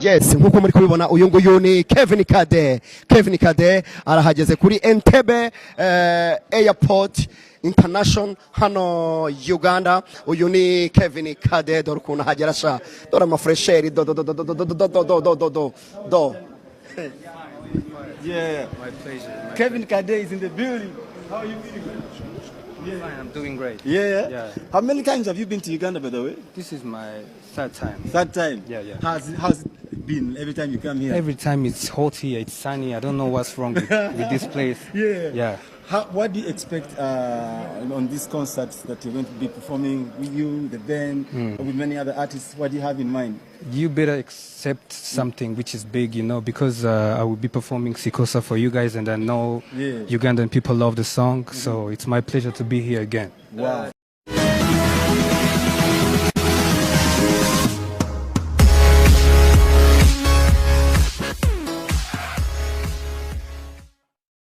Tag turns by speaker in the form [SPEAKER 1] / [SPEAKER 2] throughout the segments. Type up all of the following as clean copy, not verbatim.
[SPEAKER 1] Yes, nkuko muri kubibona, uyu nguyu ni Kevin Kade. Kevin Kade arahageze kuri Entebbe Airport International hano Uganda. Uyu ni Kevin Kade, dore ukuntu ahagera sha. Dore amafresheri, do do do do do do do do do do do do do.
[SPEAKER 2] Yeah.
[SPEAKER 3] My pleasure. My
[SPEAKER 2] Kevin Kade is in the building. How are you feeling?
[SPEAKER 3] Fine, I'm doing great.
[SPEAKER 2] Yeah.
[SPEAKER 3] Yeah.
[SPEAKER 2] How many times have you been to Uganda, by the way?
[SPEAKER 3] This is my third time.
[SPEAKER 2] Third time.
[SPEAKER 3] Yeah.
[SPEAKER 2] How's it been every time you come here?
[SPEAKER 3] Every time it's hot here, it's sunny. I don't know what's wrong with this place.
[SPEAKER 2] Yeah. What do you expect on this concert that you're going to be performing with you, the band, or with many other artists? What do you have in mind?
[SPEAKER 3] You better accept something which is big, because I will be performing Sikosa for you guys, and I know Ugandan people love the song, so it's my pleasure to be here again.
[SPEAKER 2] Wow.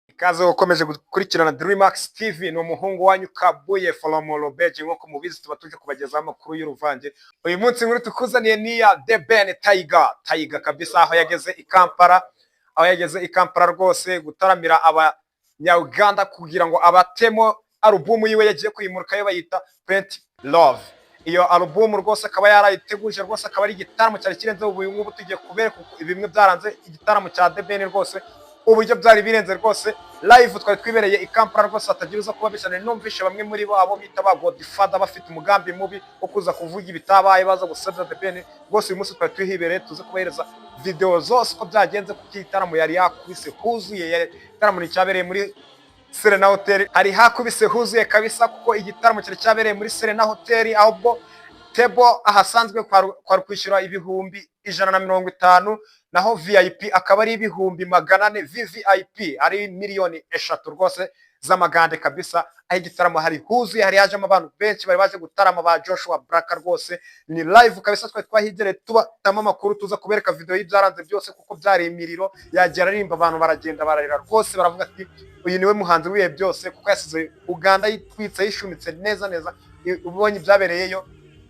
[SPEAKER 4] Ikaze ukomeje gukurikirana Dreamax TV, ni umuhungu wanyu Kabuye Folomolo Beji. Nk'uko mubizi, tuba tuje kubagezaho amakuru y'uruvange. Uyu munsi inkuru tukuzaniye ni iya The Ben Tiger Tiger kabisa, aho yageze i Kampala, aho yageze i Kampala rwose gutaramira abanya-Uganda kugira ngo abatemo alubumu yiwe yagiye kuyimurika, yo bayita Plenty Love. Iyo alubumu rwose akaba yarayiteguje rwose, akaba ari igitaramo cyari kirenze. Ubu ngubu tugiye kubereka bimwe byaranze igitaramo cya The Ben rwose, uburyo byari birenze rwose. Live twari twibereye i Kampala rwose, hatagira uza kubabeshya. Numvishe bamwe muri bo, abo bita ba Godfather, bafite umugambi mubi wo kuza kuvuga ibitabaye, baza gusebya The Ben rwose. Uyu munsi twari tuhibereye, tuze kubahereza video zose uko byagenze, kuko igitaramo yari yakubise huzuye. Igitaramo ni cyabereye muri Serena Hotel, hari hakubise huzuye kabisa, kuko igitaramo cyari cyabereye muri Serena Hotel, ahubwo table ahasanzwe kwari kwishyura 150,000, naho VIP akaba ari 400,000, VVIP ari miliyoni 3 rwose z'amagande kabisa. Aho igitaramo hari huzuye, hari hajemo abantu benshi bari baje gutarama ba Joshua Baraka rwose. Ni live kabisa, twari twahigereye, tubatamo amakuru, tuza kubereka video y'ibyaranze byose, kuko byari imiriro. Yagiye aririmba, abantu baragenda bararira rwose, baravuga ati uyu niwe muhanzi w'ibihe byose, kuko yasize Uganda yitwitse, yishumitse neza neza. Ubonye ibyabereyeyo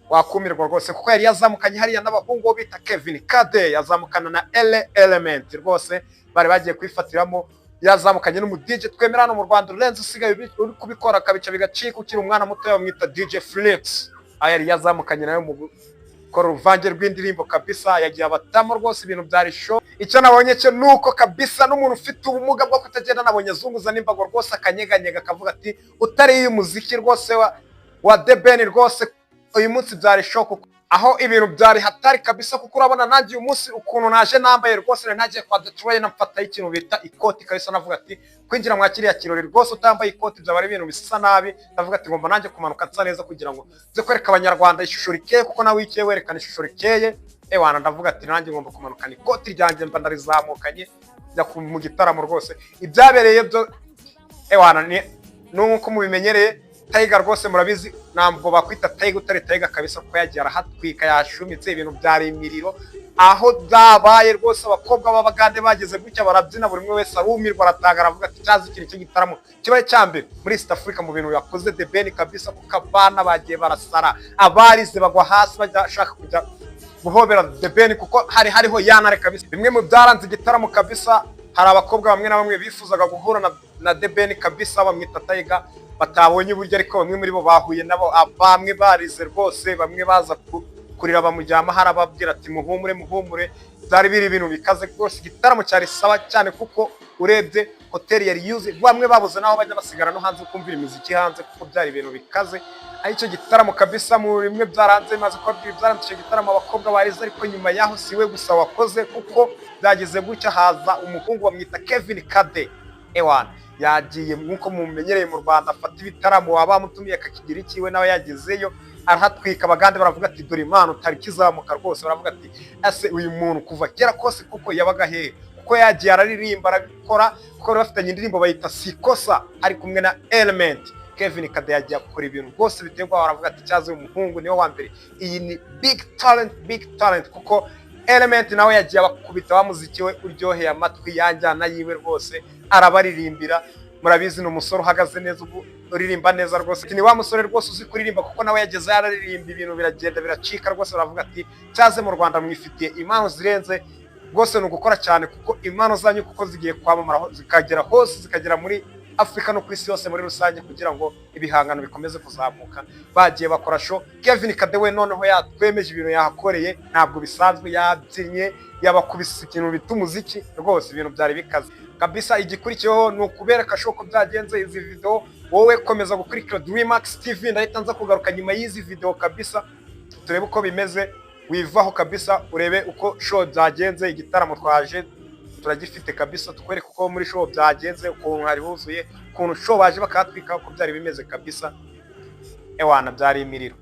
[SPEAKER 4] wakumirwa rwose, kuko yari yazamukanye hariya n'abahungu bo bita Kevin Kade, yazamukana na Ele Element rwose, bari bagiye kwifatiramo, yazamukanye n'umu DJ twemera hano mu Rwanda urenze, usigaye uri kubikora akabica bigacika, ukiri umwana muto, bamwita DJ Felix. Aho yari yazamukanye nawe mu gukora uruvange rw'indirimbo kabisa, yagiye abatamo rwose, ibintu byari show. Icyo nabonye cyo nuko kabisa n'umuntu ufite ubumuga bwo kutagenda nabonye azunguza n'imbago rwose, akanyeganyega, akavuga ati utariye umuziki rwose wa The Ben rwose, uyu munsi byari show, kuko aho ibintu byari hatari kabisa. Kuko urabona nanjye uyu munsi ukuntu naje nambaye rwose, nari nagiye kwa Detroit, namfataho ikintu bita ikoti kabisa, navuga ati kwinjira mwa kiriya kirori rwose utambaye ikoti byaba ari ibintu bisa nabi. Ndavuga ati ngomba nanjye kumanuka nsa neza kugira ngo nze kwereka Abanyarwanda ishusho rikeye, kuko nawe ikeye werekana ishusho rikeye. Ewana, ndavuga ati nanjye ngomba kumanukana ikoti ryanjye, mba ndarizamukanye njya mu gitaramo rwose. Ibyabereye byo, ewana, ni nuko mubimenyereye Tiger rwose, murabizi ntabwo bakwita Tiger utari Tiger kabisa, kuko yagiye arahatwika, yashumitse, ibintu byari imiriro aho byabaye rwose. Abakobwa b'Abagande bageze gutya barabyina, buri umwe wese arumirwa, aratanga, aravuga ati cyazi ikintu cy'igitaramo kibaye cya mbere muri East Africa mu bintu yakoze The Ben kabisa, kuko abana bagiye barasara, abarize bagwa hasi bashaka kujya guhobera The Ben, kuko hari hariho yanare kabisa. Bimwe mu byaranze igitaramo kabisa, hari abakobwa bamwe na bamwe bifuzaga guhura na The Ben kabisa, bamwita Tiger, batabonye uburyo, ariko bamwe muri bo bahuye nabo, bamwe barize rwose, bamwe baza kurira bamujyama, hari ababwira ati muhumure, muhumure. Byari biri ibintu bikaze rwose, igitaramo cyari sawa cyane, kuko urebye hoteli yari yuzuye, bamwe babuze n'aho bajya, basigara no hanze kumvira imiziki hanze, kuko byari ibintu bikaze. Ari icyo gitaramo kabisa mu bimwe byaranze, maze kubabwira ibyaranze icyo gitaramo, abakobwa barize. Ariko nyuma yaho si we gusa wakoze, kuko byageze gutya haza umuhungu bamwita Kevin Kade. Ewana, yagiye nk'uko mumenyereye mu Rwanda, afata ibitaramo waba wamutumiye akakigira ikiwe, nawe yagezeyo arahatwika. Abagande baravuga ati dore impano utari kizamuka rwose, baravuga ati ese uyu muntu kuva kera kose kuko yabaga hehe? Kuko yagiye araririmba, arabikora, kuko bari bafitanye indirimbo bayita Sikosa ari kumwe na Element. Kevin Kade yagiye akora ibintu rwose biteye ubwoba, baravuga ati cyaze uyu muhungu niwe wa mbere, iyi ni big talent, big talent, kuko Element nawe yagiye abakubita wa muziki we uryoheye amatwi, yanjyana yiwe rwose, arabaririmbira. Murabizi, ni umusore uhagaze neza ubu, uririmba neza rwose. Ni wa musore rwose uzi kuririmba, kuko nawe yageze yararirimba, ibintu biragenda biracika rwose. Baravuga ati: "Cyaze mu Rwanda mwifitiye impano zirenze rwose, ni ugukora cyane, kuko impano zanyu kuko zigiye kwamamara zikagera hose, zikagera muri Afurika no ku isi yose muri rusange, kugira ngo ibihangano bikomeze kuzamuka." Bagiye bakora show. Kevin Kade we noneho yatwemeje, ibintu yahakoreye ntabwo bisanzwe, yabyinnye, yabakubise ikintu bita umuziki rwose, ibintu byari bikaze kabisa. Igikurikiyeho ni ukubereka show ko byagenze. Izi video, wowe komeza gukurikira Dreamax TV, ndahita nza kugaruka nyuma y'izi video kabisa, turebe uko bimeze. Wivaho kabisa, urebe uko show byagenze. Igitaramo twaje turagifite kabisa, tukwereke uko muri show byagenze, ukuntu hari huzuye, ukuntu show baje bakahatwika, uko byari bimeze kabisa. Ewana, byari imiriro.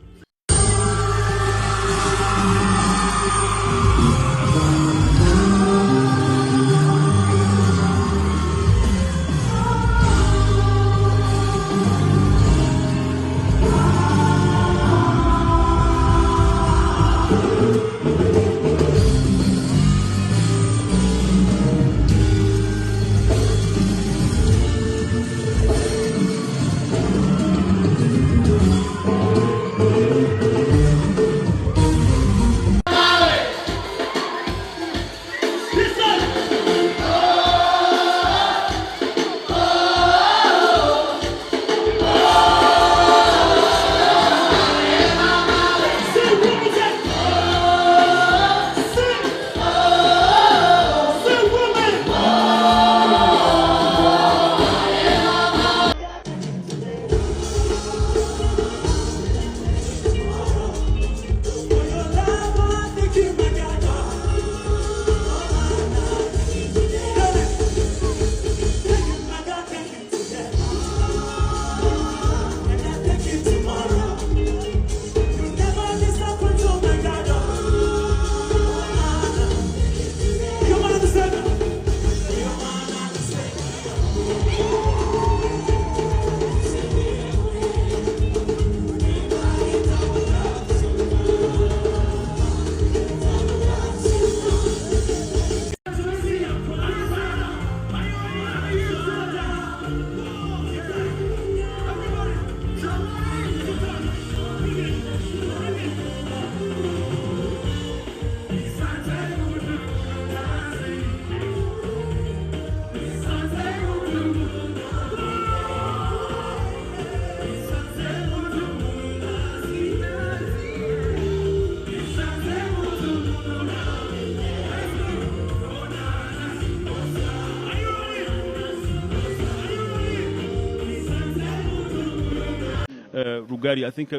[SPEAKER 5] Rugari, I think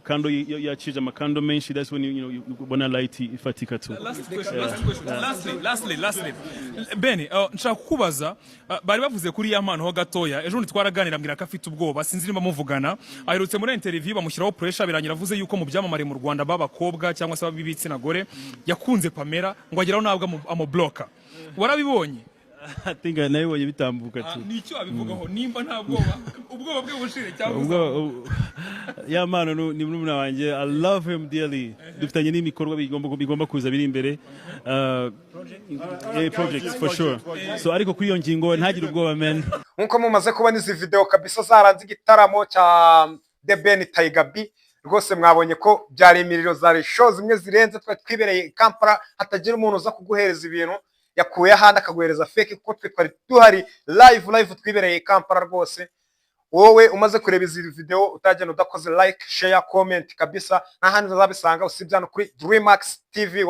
[SPEAKER 5] kando yacishije amakando menshi, that's when you ubona light ifatika tu.
[SPEAKER 6] Last question, last question. Lastly, Ben, nshaka kukubaza, bari bavuze kuri ya mpano ho gatoya. Ejo bundi twaraganira, ambwira ko afite ubwoba, sinzi niba muvugana. Aherutse muri interview bamushyiraho pressure, birangira avuze yuko mu byamamare mu Rwanda b'abakobwa cyangwa se b'ibitsina gore yakunze Pamela, ngo ageraho ntabwo amubloka. Warabibonye?
[SPEAKER 5] I think nabibonye bitambuka tu.
[SPEAKER 6] Nicyo abivugaho, nimba nta bwoba, ubwoba bwe bushire cyangwa
[SPEAKER 5] Ubwo ya mpano ni murumuna wanjye. I love him dearly. Dufitanye n'ibikorwa bigomba kuza biri imbere, projects for sure. So ariko kuri iyo ngingo, ntagire ubwoba, man.
[SPEAKER 4] Nkuko mumaze kubona izi video kabisa zaranze igitaramo cya The Ben Tiger B, rwose mwabonye ko byari imiriro, zari show zimwe zirenze. Twari twibereye i Kampala, hatagira umuntu uza kuguhereza ibintu yakuye ahandi akaguhereza fake, kuko twe twari duhari live live, twibereye i Kampala rwose. Wowe umaze kureba izi video, utagenda udakoze like, share, comment kabisa. Nta handi uzabisanga usibye hano kuri Dreamax TV.